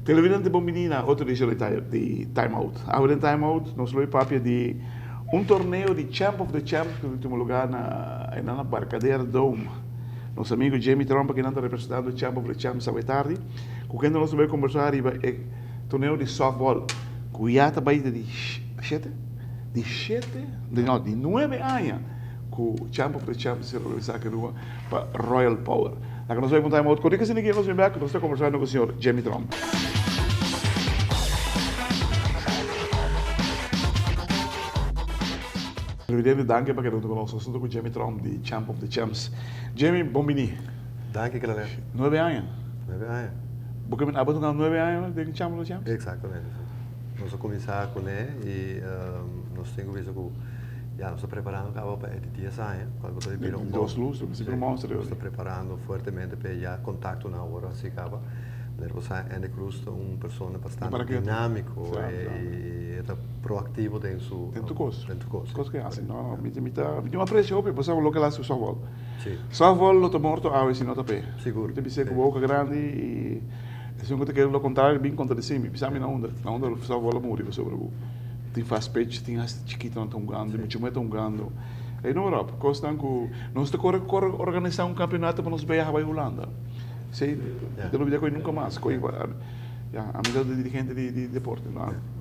Televidente bon bini na otro edicion di Time Out. Awe den Time Out nos lo papia di un torneo di Champ of the Champs cu ta tuma lugar na Barcadera Dome. Nos amigo Jamie Tromp aki nan ta representando Champ of the Champs awe tardi. Cu kende nos ta bay conversa riba e torneo di softball cu ya ta bay di shete? Di shete? No, di nuebe aña cu Champ of the Champs a ser organisa aki Aruba pa Royal Power. Laga nos bay pa un time out cortico asina aki nos bin bek nos ta conversando cu señor Jamie Tromp. Televidente danki pa keda hunto cu nos. Nos ta cu Jamie Tromp di Champ of the Champs. Jamie, bon bini. Danki Claret. Nuebe aña. Nuebe aña. Bo ke abo ta nuebe aña den Champ of the Champs? Exactamente, si. Nos a cuminsa cune y nos tin cu bisa cu ya nos ta preparando caba pa e di dies aña, cual cu ta bira un bon. Dos luz, ta un monster. Nos ta preparando fuertemente pa e ya contactonan awor haci caba. Manera bo sa Andy Cruz ta un persona bastante dinamico y e ta proactivo den su. Den tur cos. Den tur cos. Cos cu e haci. No, no, mi ta, mi tin un aprecio hopi pasobra loke el haci cu softball. Softball lo ta morto awe si no ta p'e. Sigur. Mi ta bis'é cu boca grandi y esun cu ta kere lo contrario bin contradeci mi. Bisa mi na unda, na unda softball a muri pasobra cu tin fast pitch, tin hasta chikitonan ta hungando, mucho muhe ta hungando. Ey no Rob, cosnan cu nos ta core core organisa un campeonato pa nos biaha bay Hulanda. Esey mi ta lubida cu nunca mas. Cu ya, ami ta dirigente di deporte.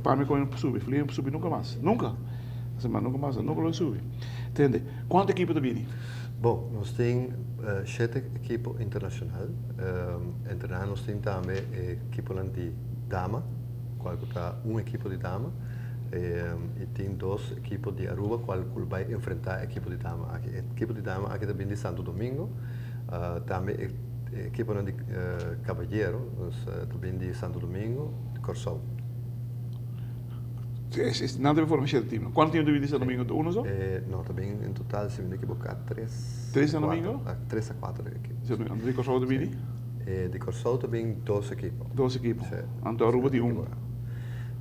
Pa mi cu subi, vlieg subi nunca mas. Nunca. Nunca mas, nunca lo subi. Tende. Cuanto ekipo ta bini? Bon, nos tin shete ekipo internacional. Entre nan nos tin tambe e ekiponan di dama, cual cu ta un ekipo di dama, y tin dos ekipo di Aruba cual cu lo bay enfrenta e ekipo di dama aki. E ekipo di dama aki ta bini di Santo Domingo, tambe e ekiponan di caballero ta bini di Santo Domingo, Corsou. Nan ta forma shete team. Cuanto team ta bini di Santo Domingo? Uno so? No, ta bini en total, si mi no ekiboca, tres. Tres Santo Domingo? Tres a cuatro ekipo. Anto di Corsou ta bini? Di Corsou ta bini dos ekipo. Dos ekipo. Anto Aruba tin un.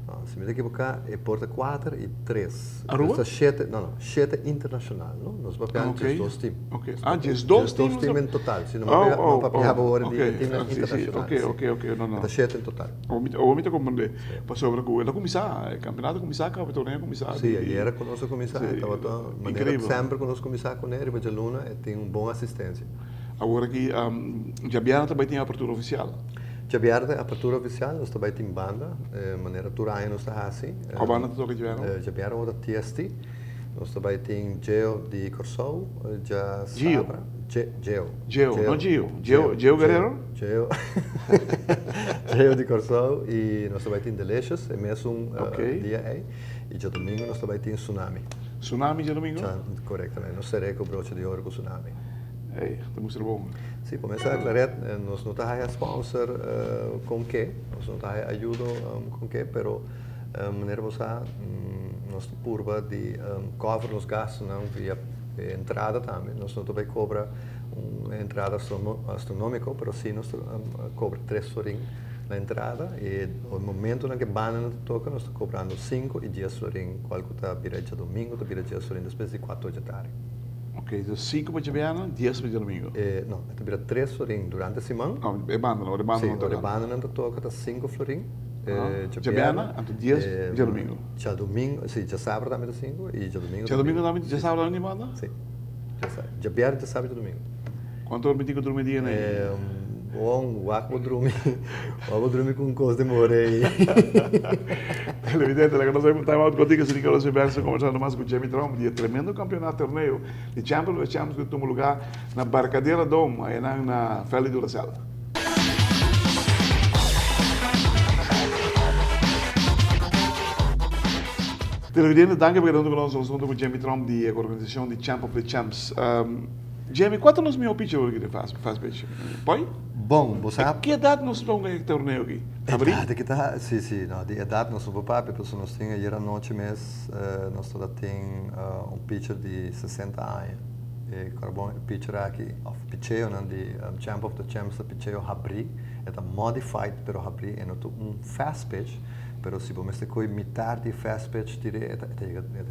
No, si mi no ekiboca, e por ta cuater y tres. Aruba? Ta shete, no, no, shete internacional, no? Nos papia djes dos team. Ok. Ah, djes dos team? Djes dos team en total. Si no papia awor di teamnan internacional. Ok, ok, ok, no, no. Ta shete en total. Awor mi ta comprende, pasobra cu el a cuminsa, e campeonato a cuminsa caba, e torneo a cuminsa. Si, ayera cu nos a cuminsa, e tabata manera semper cu nos cuminsa cune riba djaluna, e tin un bon asistencia. Awor aki, djabièrnè ta bay tin apertura oficial? Djabièrnè ta apertura oficial, nos ta bay tin banda, manera tur aña nos ta haci. Cua banda ta toca djabièrnè? Djabièrnè ta TST, nos ta bay tin Geo di Corsou, djasabra. Gio? Geo. Geo, no Gio. Geo, Geo Guerrero? Geo. Geo di Kòrsou i nos ta bai tin Delicious e mesun dia ei. I djadumingu nos ta bai tin Tsunami. Tsunami djadumingu? Korektamente. Nos ser'é ku broche di oro ku Tsunami. Ey, ta mustra bon. Si, pa mester aklar'é, nos no ta haya sponsor kon ke, nos no ta haya ayudo kon ke, pero manera bo sa nos ta purba di cover nos gastunan via e entrada tambe. Nos no ta bai kobra Un entrada astronomico, pero si nos ta cobra tres florin na entrada y e momentonan ke bandanan ta toca nos ta cobrando cinco y dies florin, cual cu ta bira djadomingo ta bira dies florin despues di cuatro djatardi. Ok, entonces cinco pa djabièrnè, dies pa djadomingo. No, e ta bira tres florin durante siman. No, e bandanan, ora e bandanan toca. Si, ora e bandanan ta toca ta cinco florin djabièrnè, anto dies djadomingo. Djadomingo, si, djasabra tambe ta cinco y djadomingo. Djadomingo tambe, djasabra tambe tin banda? Si. Djabièrnè, djasabra i djadumingu. Kuantu ora mi tin ku drumi dia nei? Bon, wak bo drumi, wak bo drumi ku un kos di more ei. Televidente, laga nos bai pa un time out kotiku, si Nicolas Gilberto ta kombersando mas ku Jimmy Tromp di e tremendo kampionato torneo di Champions of the Champions ku ta tuma lugá na Barcadera Dome, ayanan na Valley Duracell. Televidente, danki pa keda huntu ku nos. Nos huntu ku Jamie Tromp di e organisashon di Champ of the Champs. Jamie, kua ta nos mihó pitcher ora ki den fast pitch? Poi? Bon, bo sa. E ki edat nos ta hunga e torneo aki? Abrí? Edat ki ta, si, si, no, di edat nos no por papia, pasobra nos tin ayer anochi mes nos tabata tin un pitcher di sesenta aña. E carbon e pitcher aki of picheonan di Champ of the Champs ta picheo habri, e ta modified pero habri, e no ta un fast pitch, pero si bo mester koe mitar di fast pitch tir'é e ta e ta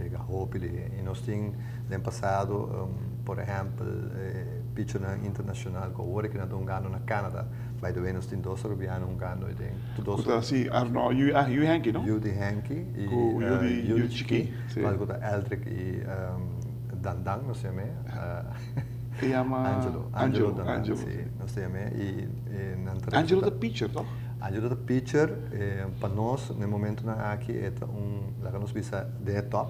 yega hopi lihé. I nos tin den pasado por ehèmpel e pitchernan internashonal ku awor aki nan ta hungando na Canada, by the way nos tin dos Arubiano hungando ei den, tur dos. Ku ta si Arno, yu di Henky no? Yu di Henky i Ku yu di yu di Chikí, kual ku ta Eldrick i Dandan nos ta yam'é. E yama Angelo, Angelo Dandan, si, nos ta yam'é i nan ta Angelo ta pitcher toch? Angelo ta pitcher, pa nos na e momentonan aki e ta un, laga nos bisa den e top,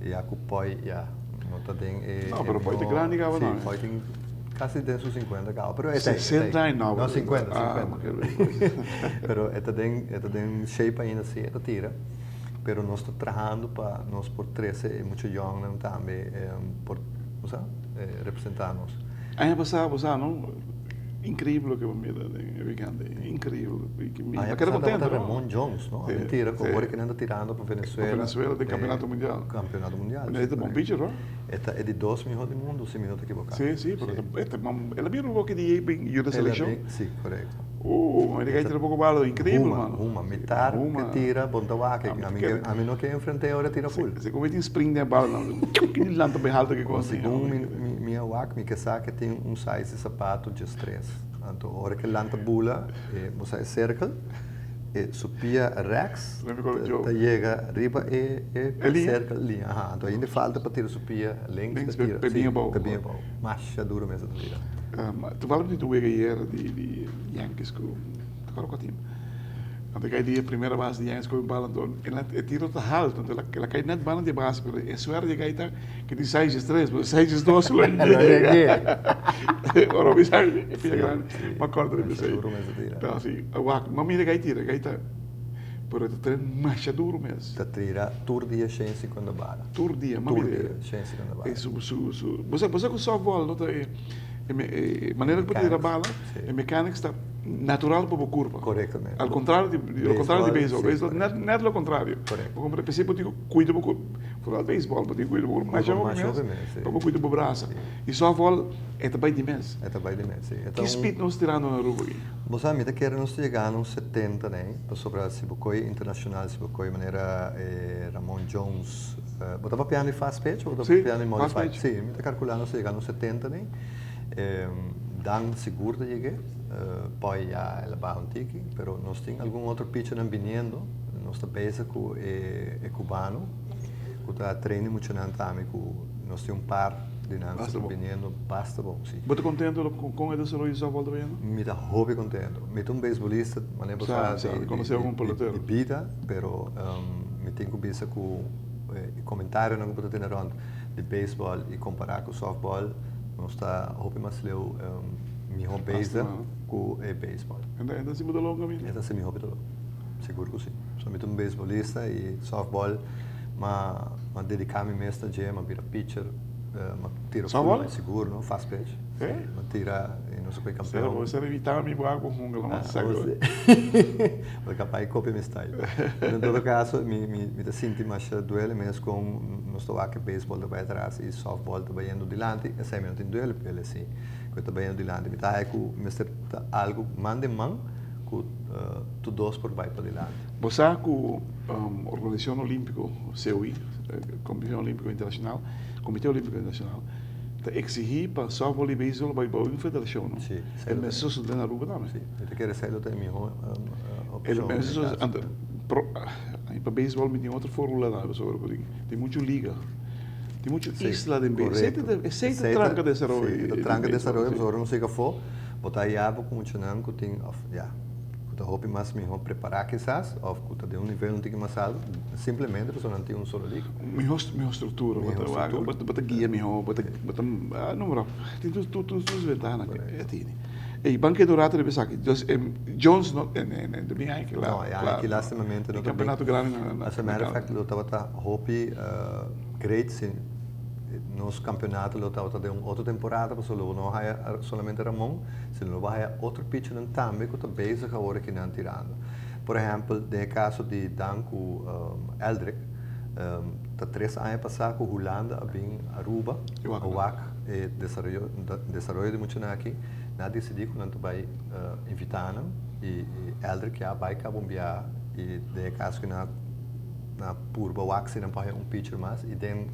ya ku Poi ya no ta den e No, pero Poi ta grandi kaba no. Si, Poi tin kasi den su sinkuenta kaba, pero e ta ei, e ta ei. 69. No, sinkuenta, sinkuenta. Pero e ta den, e ta den shape ainda si, e ta tira. Pero nos ta trahando pa nos por trece e mucha yongnan tambe por, bo sa, representa nos. Aña pasa bo sa no, increíble loke bo mira den e weekend ey, increíble. Mi Aña keda pasa contento tabata no. Ramon Jones no, a mentira cu awor ke nan ta tirando pa Venezuela. Pa Venezuela den campeonato mundial. Campeonato mundial. E ta bon pitcher hoor. E ta e di dos miho di mundo si mi no ta ekiboca. Si, si, pero e ta el a bira un poco di bin yuda seleccion. Si, corecto. Mi ta tira poco bala, increíble mano. Huma, mitar ke tira, bon ta wak. Ami no ke enfrent'é ora e tira full. Si como e tin spring den e bala nan, ki lanta bay halto ki cos. Segun mi a wak, mi ke sa ke tin un size di sapato djes tres. Anto ora ke lanta bula, bo sa e circle, e su pia rechts ta yega riba e circle liña. Aha, anto ainda falta pa tira su pia links. Links, pe bin abou. Pe bin abou. Masha duro mes a ta tira. Toevallig mi tin wega ayer di Yankees ku ta kòrda kua team. Anto e kai di e primera base di Yankees ku e bala anto e tiro ta haltu anto el a kai net banda di e base pero e suerte di e kai ta ke tin seis tres pero seis dos lo yega. Ora mi sa e pia grandi mi a kòrda riba esei. Ta si wak no mira e kai tira e kai ta pero e ta train masha duro mes. Ta tira tur dia shen sikonda bala. Tur dia mi a mira. Tur dia shen sikonda bala. Bo sa ku softball no ta e. E manera ku bo ta tira bala, e mechanics ta natural pa bo kurpa. Korektamente. Al kontrario di, al kontrario di beisbòl. Beisbòl net net lo kontrario. Korekto. Bo kompra p'esei bo tin ku kuida bo kurpa. Foral beisbòl bo tin ku kuida bo kurpa masha hopi mes pa bo kuida bo brasa. I sòftbòl e ta bai di mes. E ta bai di mes, si. Ki speed nos tirando na Aruba aki? Bo sa mi ta kere nos ta yega na un setenta nei, pasobra si bo koe internashonal, si bo koe manera Ramon Jones. Bo ta papiando di fast pitch o bo ta papiando di modified? Sí, fast pitch. Sí, mi ta kalkulá nos ta yega nos setenta nei. Dan sigur ta yeg'é, Poi ya el a baha un tiki, pero nos tin algun otro pitchernan biniendo. Nos ta bezig ku e cubano ku ta train di muchanan tambe ku nos tin un par di nan ku ta biniendo basta bon, sí. Bo ta kontento kon e desaroyo di softball ta bayendo? Mi ta hopi kontento. Mi ta un beisbolista, manera bo sa, di bida, pero mi tin ku bisa ku e komentarionan ku bo ta tene rònt di beisbòl i kompará ku sòftbòl, nos ta hopi mas leu mihó bezig ku e beisbòl. E ta hasi bo doló kaminda? E ta hasi mi hopi doló, sigur ku si. So mi ta un beisbolista i sòftbòl m'a dediká mi mes na dje, m'a bira pitcher. Ma tira Softball? Sigur no, fast pitch. Eh? Ma tira y nos a koe campeon. Sero, bo ser invita mi bo hago hunga lo mas saco. Bo capaz copia mi style. Pero en todo caso, mi, mi, mi ta sinti masha duele mes con nos ta wak baseball ta bay atras y softball ta bayendo dilanti. Esey mi no tin duele pele si, cu ta bayendo dilanti. Mi ta haya cu mester ta algo man den man cu tur dos por bay padilanti. Bo sa cu Organisacion Olimpico, COI, Comisión Olímpico Internacional, Comité Olímpico Internacional, ta exigí pa softball y baseball bai bou un federacion, no? Sí. El mester sosode na Aruba tambe. Sí, mi ta kere esei lo ta e mihó opcion. El mester sosode, anto, pro, pa baseball mi tin otro formula tambe pasobra cu tin mucho liga, tin mucho isla den baseball. Esei ta tranca desaroyo. Sí, ta tranca desaroyo pasobra ora nos yega afó, bo ta haya bo cu muchanan cu tin, of ya, cu ta hopi mas mihó prepará kisas of cu ta den un nivel un tiki mas alto, simplemente pasobra nan tin un solo liga. Mihó mihó structura, bo ta wak, bo ta bo ta guia mihó, bo ta bo ta no bro, tin tur tur tur su ventahanan cu e tini. Ey ban keda un rato riba esaki, dus Jones no e ta bin Yankee la. No, Yankee lastimamente no ta bin. Campeonato grandi na na As a matter of fact lo tabata hopi great si nos campeonato lo tabata den un otro temporada pasobra lo bo no haya solamente Ramon, sino lo bo haya otro pitchernan tambe cu ta bezig awor aki nan tirando. Por ehempel den e caso di Dan cu Eldrick, ta tres aña pasa cu Hulanda a bin Aruba a wak. e desaroyo desaroyo di muchanan aki, nan a disidí ku nan ta bai invitá nan i Eldrick ya bai kaba un biaha i den e kaso ku nan a purba wak si nan por haya un pitcher mas i den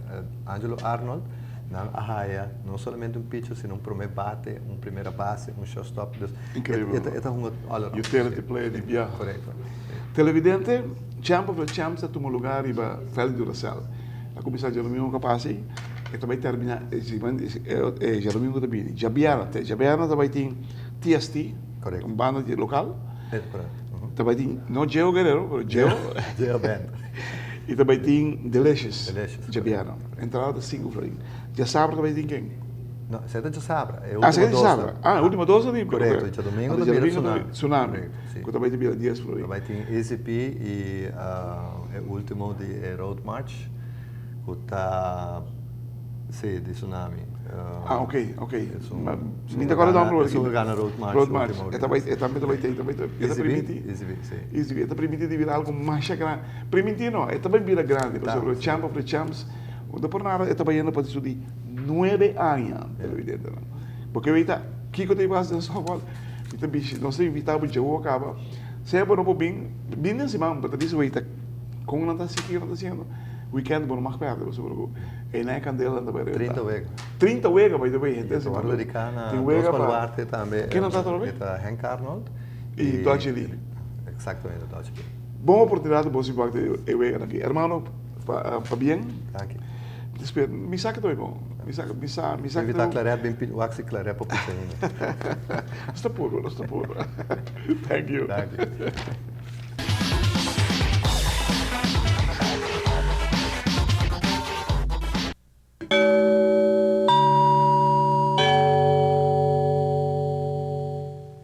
Angelo Arnold nan a haya no solamente un pitcher sino un prome bate, un primera base, un shortstop. Dus e ta hunga all around. Utility player di biaha. Korekto. Televidente, Champ of the Champs ta tuma lugar riba veld di Duracell. A kuminsá djadumingu ku a pasa ei, e ta bai terminá e siman e djadumingu ku ta bini. Djabièrnè te djabièrnè ta bai tin TST, un banda di lokal. Ta bai tin, no Geo Guerrero, pero Geo. Geo Band. I ta bai tin Delicious djabièrnè. Entrada ta sinku florin. Djasabra ta bai tin ken? No, esei ta djasabra. E último dos ta. Ah, e último dos ta di. Korekto, i djadumingu ta bira Tsunami. Tsunami, ku ta bai ta bira dies florin. Ta bai tin ECP i e último di e Road March ku ta, si, di Tsunami. Ah, ok, ok. Mi ta kòrda nòmber Esun ku gana Road March. Road March. E ta bai, e tambe ta bai tin, tambe ta, e ta primintí. ECB, si. ECB, e ta primintí di bira algu masha grandi. Primintí no, e ta bai bira grandi, pasobra Champ of the Champs, no por nada e ta bayendo pa su di nuebe aña, televidentenan. Porque weta, kiko ta pasa den softball? Mi ta bishi, nos ta invitá bo dje bo kaba. Sea bo no por bin, bin den siman, bo ta bisa weta kon nan ta hasi, kiko nan ta hasiendo. Weekend bo no mag pèrdè pasobra ku einan e kandela ta bai reventá. 30 wega. 30 wega by the way, henter siman. Ora dediká na dos baluarte tambe. Ken nan ta atrobe? E ta Henk Arnold. I Dodgy Lee. Eksaktamente, Dodgy Lee. Bon oportunidat pa bo si wak e weganan aki. Hermano, pabien. Danki. Mi ta spera, mi sa ke ta bai bon. Mi sa, mi sa, mi sa ke ta. Invita Claret bin pidi, wak si Claret por pidi ainda. Nos ta puru, nos ta puru. Thank you. Danki.